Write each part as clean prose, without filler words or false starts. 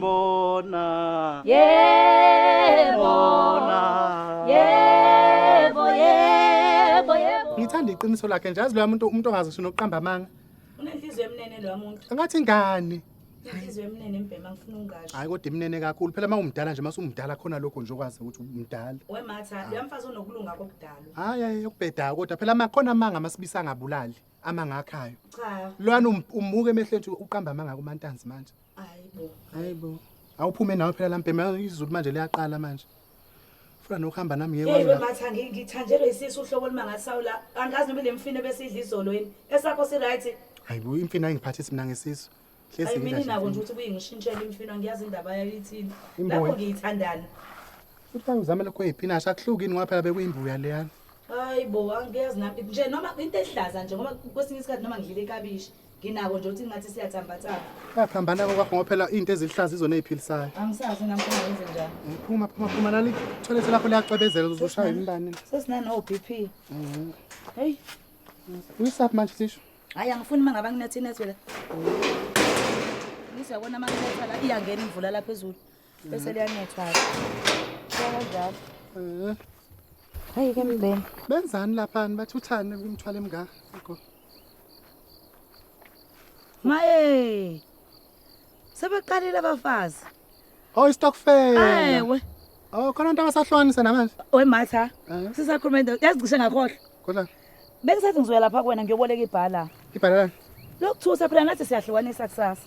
Osanibona. Yebo. Bona. Yebo, yebo, yebo. Ngithanda iqiniso lakhe nje, yazi loya muntu, umuntu ongazi ngisho nokuqamba amanga. Unenhliziyo emnene loya muntu. Angathi ingane. Inhliziyo emnene mbhema ngifuna ungasho. Hayi kodwa imnene kakhulu phela uma umdala nje, mase umdala khona lokho nje okwazi ukuthi umdala. Wematha, loya mfazi unokulunga kokudalwa. Hayi hayi ukubhedayo kodwa phela amakhona amanga amasibisa angabulali, amanga akhayo. Cha. Loyana umbuka emehlweni nje uqamba amanga kumantanzi manje. Hayibo. Hayibo. Awuphume nawe phela lampema izulu manje liyaqala manje. Funa nokuhamba nami Hey ngeke la. wematha ngithanjelwe isisu uhlobo olumangasawula. Angazi noma le mfino besidla izolo yini. Esakho si right. Hayibo imfino ayingiphathisi mina ngesisu. Hlezi Ayi mina ngidla nje inako nje imfino. ukuthi kuyingishintshela imfino angiyazi indaba yayo ithini. Imbuya. Lapho ngiyithandana. Futhi uzame lokho eyipinashi akuhluki yini ngoba phela bekuyimbuya leyana. Hayibo angiyazi nami nje noma into ehlaza nje ngoba kwesinye isikhathi noma ngidlile ikabishi nginako nje ukuthi ngathi siyathambathamba. Yaphambana kwakho ngoba phela into ezihlaza izona eziphilisayo. Angisazi nami kufanele ngenze njani. Phuma phuma phuma nali toilet lakho liyacwebezela uzoshaya imbani. Sesinano BP. Hey, Uyisaphi manje sisho? hayi angifuni uma ngabe nginethe inethi la. Ngisiyabona uma nginetha la iyangena imvula la phezulu. Bese liyanethwa. Kanjalo. Eh. Hayi ke mbeni. Benzani lapha bathi uthani imithwalo emingaka? Yikho. Maye. Sebeqalile abafazi. Oh istokfela. Ewe. Oh khona into abasahlukanisa namanje. Wematha. Eh. Sisakhuluma into yazicishe ngakhohlwa. Kodwa Bengisathi ngizoya lapha kuwena ngiyoboleka ibhala. ibhalelani? Lokuthusa phela nathi siyahlukanisa kusasa.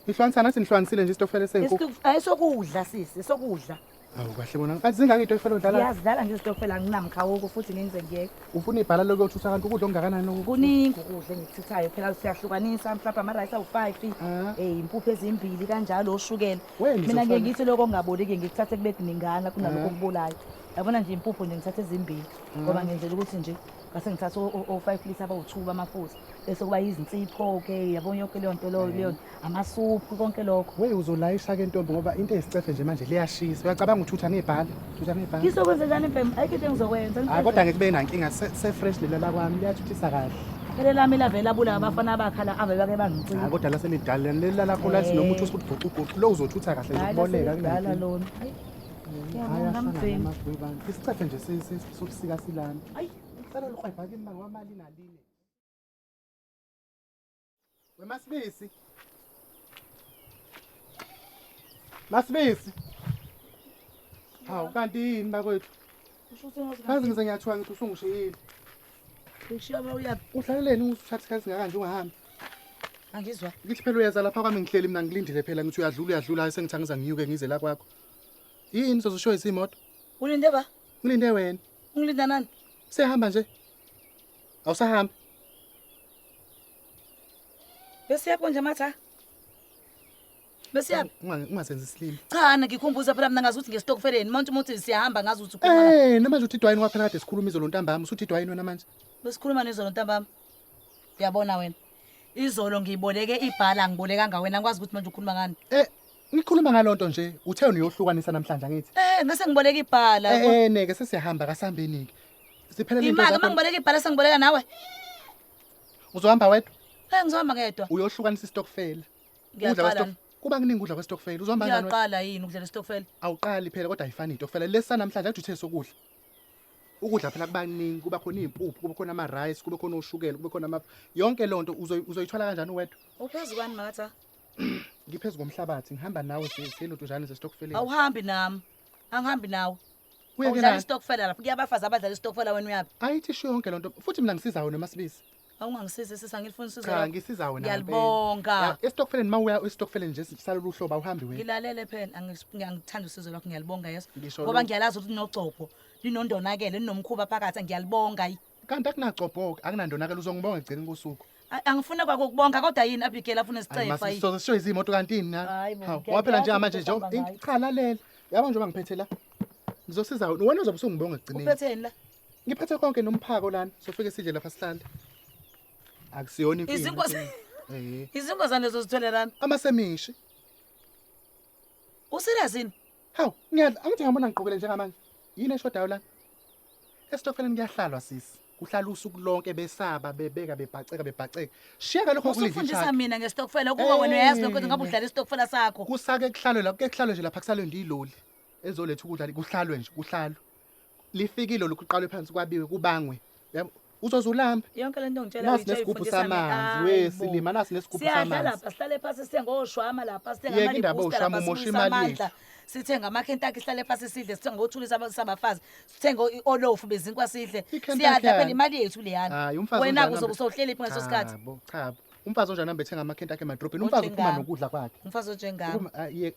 Nihlukanisa nathi nihlukanisile nje istokfela senkukhu. Ayisokudla sisi, esokudla. Awu kahle bona. Kanti zingaki istokfela odlala? Ngiyazidlala nje istokfela nginamkhawuko futhi ngenze ngiyeke. Ufuna ibhala lokuyothutha kanti ukudla okungakanani lokhu? Kuningi ukudla engikuthuthayo phela siyahlukanisa mhlawumbe ama-rice awu-5 Ah. impuphu ezimbili kanjalo oshukela. Wena Mina ngiye uzofana. ngithi lokho okungaboleki ngikuthathe kube kuningana kunalokho Ah. okubolayo. Yabona nje impuphu nje ngithathe ezimbili ngoba ngenzela ukuthi nje ngase ngithathe o-5 litre abawu-2 bamafutha bese kuba izinsipho-ke yabona yonke leyo nto leyo leyo amasuphu konke lokho. We uzolayisha ke ntombi ngoba into eyisicefe nje manje liyashisa. Uyacabanga uthutha ngebhala? Thutha ngebhala. Ngizokwenza njani mbhemu? Ayikho into engizokwenza. Hayi kodwa ngeke kube nankinga se fresh lela lakwami liyathuthisa kahle. Phela lami lavele labulala abafana abakhala ave bake bangicika. Hayi kodwa laselidala lela lakho lathi noma uthi usukuthi gucu lo uzothutha kahle nje Hayi kuboleka laselidala lona. Hayi. Ngiyabonga mbhemu. Isicefe nje sobusika silana. Ayi. Cela luhwebha kimi ngoba mali naline. Wemasibisi. Masibisi. Hawu kanti yini bakwethu? Kazi ngize ngiyathiwa ngithi usungishiyile. Ngishiya uma uyaphi? Uhlaleleni usuthatha isikhathi singaka nje ungahambi? Angizwa. Ngithi phela uyeza lapha kwami ngihleli mina ngilindile phela ngithi uyadlula uyadlula hayi sengithi angiza nginyuke ngize la kwakho. Yini uzoshoyisa imoto? Ulinde ba? Ngilinde wena. Ungilinda nani? Siyahamba nje. Awusahambi. Bese yakho nje matha. Bese yaphi? Ungazenzi isilima. Cha na ngikhumbuza phela mina ngazi ukuthi ngesitokfeleni. Manje umuntu siyahamba ngazi ukuthi ukhuluma. Eh, namanje uthi idwayini waphela kade sikhuluma izolo ntambama, usuthi idwayini wena manje. Besikhuluma nezolo ntambama. Uyabona wena. Izolo ngiboleke ibhala ngibolekanga wena ngikwazi ukuthi manje ukhuluma ngani. Eh, ngikhuluma ngalonto nje, uthe uyohlukanisa namhlanje angithi. Eh ngase ngiboleka ibhala. Eh, neke sesiyahamba kasihambeni ke. Siphelele into Imali uma zakho. ngiboleka ibhala sengiboleka nawe. Uzohamba wedwa, Eh ngizohamba ngedwa. uyohlukanisa istokfela. Ukudla Ngiyaqala. kwestokfela. Kuba kuningi ukudla kwestokfela. Uzohamba kanjani? wena? Ngiyaqala yini ukudlela isitokfela? Awuqali phela kodwa ayifani istokfela. Lesi namhlanje athi uthe sokudla. Ukudla phela kuba kuningi, kuba khona izimpuphu, kuba khona ama rice, kube khona oshukela, kube khona ama yonke lonto uzoyithola kanjani uwedwa? Uphezu kwani makatha? Ngiphezu komhlabathi, ngihamba nawe selotujane sestokfeleni. Awuhambi nami. Angihambi nawe. Uye ke Awudlala la. isitokfela lapha. Kuyabafazi abadlala isitokfela wena uyaphi? Ayithi isho yonke lonto. Futhi mina ngisiza wena Masibisi. Awungangisizi sisi angilifuni usizo. Cha lakho. ngisiza wena. Ngiyalibonga. Estokfeleni mawuya estokfeleni nje salolu uhlobo awuhambi wena. Ngilalele phela ngiyangithanda usizo lwakho ngiyalibonga yeso. Ngisho Ngoba lokho. ngiyalazi ukuthi linogcobho, linondonakele, linomkhuba phakathi ngiyalibonga. Kanti akunagcobho akunandonakela uzongibonga egcineni kosuku. Angifune kwakho ukubonga kodwa yini Abigail afuna isicefa yini? Soze sisho izimoto kanti yini na? Hayi bo, Hawu, ngiyazi ngoba phela njengamanje ukuthi nje uhamba ngayo. cha lalela. Yabo njengoba ngiphethe la. Ngizosiza wena wena uzobe usungibonga ekugcineni. Uphetheni la? Ngiphethe konke nomphako lana. Sofike sidle lapha sihlale. Akusiyona imfino. Eh. Izinkozane zozitholelana. Amasemishi. Userious yini? Hawu, ngiyadla. Angithi ngiyabona ngigqokele njengamanje. Yini eshodayo lana? Esitokfeleni kuyahlalwa sisi. Kuhlala usuku lonke besaba bebeka bebhaceka bebhaceka. Shiyeka lokho kulidla Usufundisa ishaka. mina ngesitokfela ukuba wena uyazi lokho ngabe udlala isitokfela sakho. Kusake kuhlalwe la, kuke kuhlalwe nje lapha kusalwe ndiloli. Ezoletha ukudla kuhlalwe nje, kuhlalwe. Lifikile lokhu kuqalwe phansi kwabiwe kubangwe. Yabo, uzoze ulambe. Yonke lento ngitshela Nasi nesigubhu samanzi, we silima nasi nesigubhu Siyadla samanzi. lapha sihlale phansi sithenge oshwama lapha sithenge Yeka indaba ama-booster oshwama, lapha umosha sibuyise imali amandla. Sithenge amaKentucky sihlale phansi sidle, sithenge othuli sabafazi, sithenge i-olofu bezinkwa sidle. I-Kentucky Siyadla phela yani. imali yethu leyana. Hayi umfazi Wena onjani uzobe usowuhleli phi ngaleso sikhathi? Chabo, chabo. Umfazi onjani hambe ethenga amaKentucky emadrobheni, umfazi uphuma Onjengami. nokudla kwakhe. Umfazi onjengami.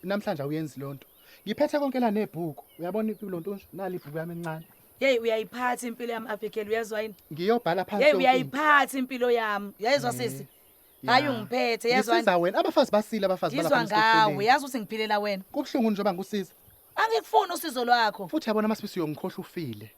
Namhlanje awuyenzi lonto. Ngiphethe konke la nebhuku. Uyabona impilo nto nje, nali ibhuku yami encane. Yeyi uyayiphatha impilo yami Abigail uyezwa yini? Ngiyobhala phansi Yeyi yonke into. uyayiphatha impilo yami. Uyayizwa sisi? Hayi Ya. ungiphethe yezwa. Ngisiza wena, abafazi basile abafazi Ngizwa balapha ngawe, esitokfeleni. yazi ukuthi ngiphilela wena. Kubuhlungu njengoba ngikusiza. Angikufuni usizo lwakho. Futhi yabona masibisi uyongikhohlwa ufile.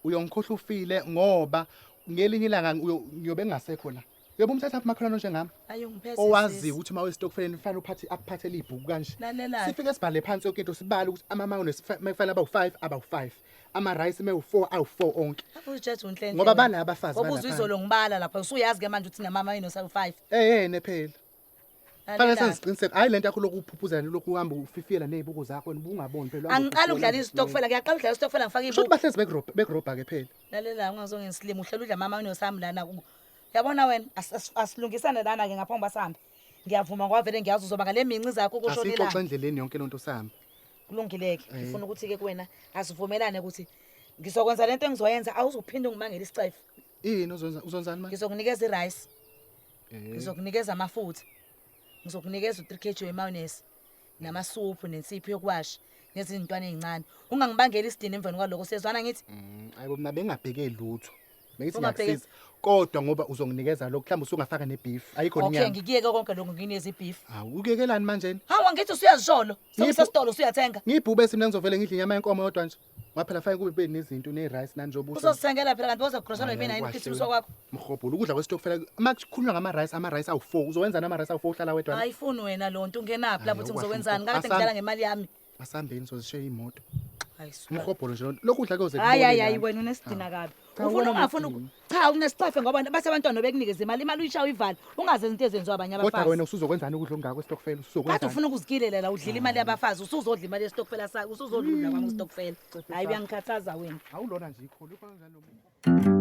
Uyongikhohlwa ufile ngoba ngelinye ilanga ngiyobe ngingasekho la. Uyobe umthatha apha makhelwane onjengami. Hayi ungiphethe. Owaziyo sisi. ukuthi uma wesitokfeleni kufanele uphathe akuphathele ibhuku kanje. Lalela. Sifike sibhale phansi yonke into sibale ukuthi ama-mayonnaise kufanele abawu-5 abawu-5. Ama-rice mewu-4 awu-4 onke. Ujeje unhlenhle. Ngoba bala abafazi Ngoba bala uzwe izolo ngibala lapha usuyazi ke manje ukuthi namama yini osawu5. Eh eh phela. Fanele senze isiqiniseko. Hayi lento yakho lokhu uphuphuzela lokhu uhamba ufifiyela nezibuko zakho wena ubungaboni phela. uhambe Angiqali ukudlala ufifiyela. isitokfela, ngiyaqala ukudlala isitokfela ngifake Shuthi ibuko. bahlezi bekurobha bekurobha ke phela. Lalela ungazongensilima uhlala udla mama unosami lana. Yabona wena asilungisane lana ke ngaphambi basambe. Ngiyavuma ngoba vele ngiyazi uzoba ngale minci zakho kushona Asixoxe ilanga. endleleni yonke lonto sihamba. Kulungileke. Ngifuna ukuthi ke kuwena asivumelane ukuthi ngizokwenza lento engizoyenza awuzuphinde ungimangele isicefe. Yini uzonza uzonzani manje? Ngizokunikeza irice, Eh. ngizokunikeza amafutha. Ngizokunikeza u3 kg wemayonnaise namasuphu nensipho yokuwasha nezintwana ezincane. Ungangibangeli isidini emveni kwaloko siyezwana ngithi? Ayibo mina bengabheke lutho. Bengithi Ungabheke- ngiyakusiza. Kodwa ngoba uzonginikeza lokho mhlawumbe usungafaka nebeef. Ayikho Okay, inyama. ngikuyeke konke lokho nginikeza ibeef. Hawu ukekelani manje? Hawu angithi usuyazisholo. Sewusesitolo usuyathenga. Ngiyibhubesi mina ngizovele ngidle inyama yenkomo yodwa nje. Ngoba phela fanele kube kube nezinto ne-rice nani njengoba usho. Uzosithengela phela kanti bozokugroselwa yimina yini ukhisimusi kwakho. Mhobholo ukudla kwesitokfela uma kukhulunywa ngama-rice ama-rice awu-4 uzowenza nama-rice awu-4 uhlala wedwa. Ayifuni wena lonto ungenaphi lapho Hayi, uthi okwahle ngizokwenzani mkhulu. ngakade ngidlala ngemali yami. Asambeni sozishiya imoto. Hayi suka. Umhobholo nje lonto. Lokhu kudla kuyoze Hayi kubole hayi hayi lana. wena unesidina kabi. Cha, Ufuna wena ungafuni unesidina. cha unesicefe ngoba bathi abantwana bekunikeza imali imali uyishaya uyivale ungazenzi into ezenziwa abanye Kodwa abafazi. wena usuzokwenzani ukudla okungaka kwesitokfela Kade usuzokwenzani? ufuna ukuzikilela udlila imali yabafazi usuzodla imali yesitokfela sakho usuzodla ukudla kwami isitokfela. Hayi uyangikhathaza wena. Awulona nje ikhulu kanjani lo muntu?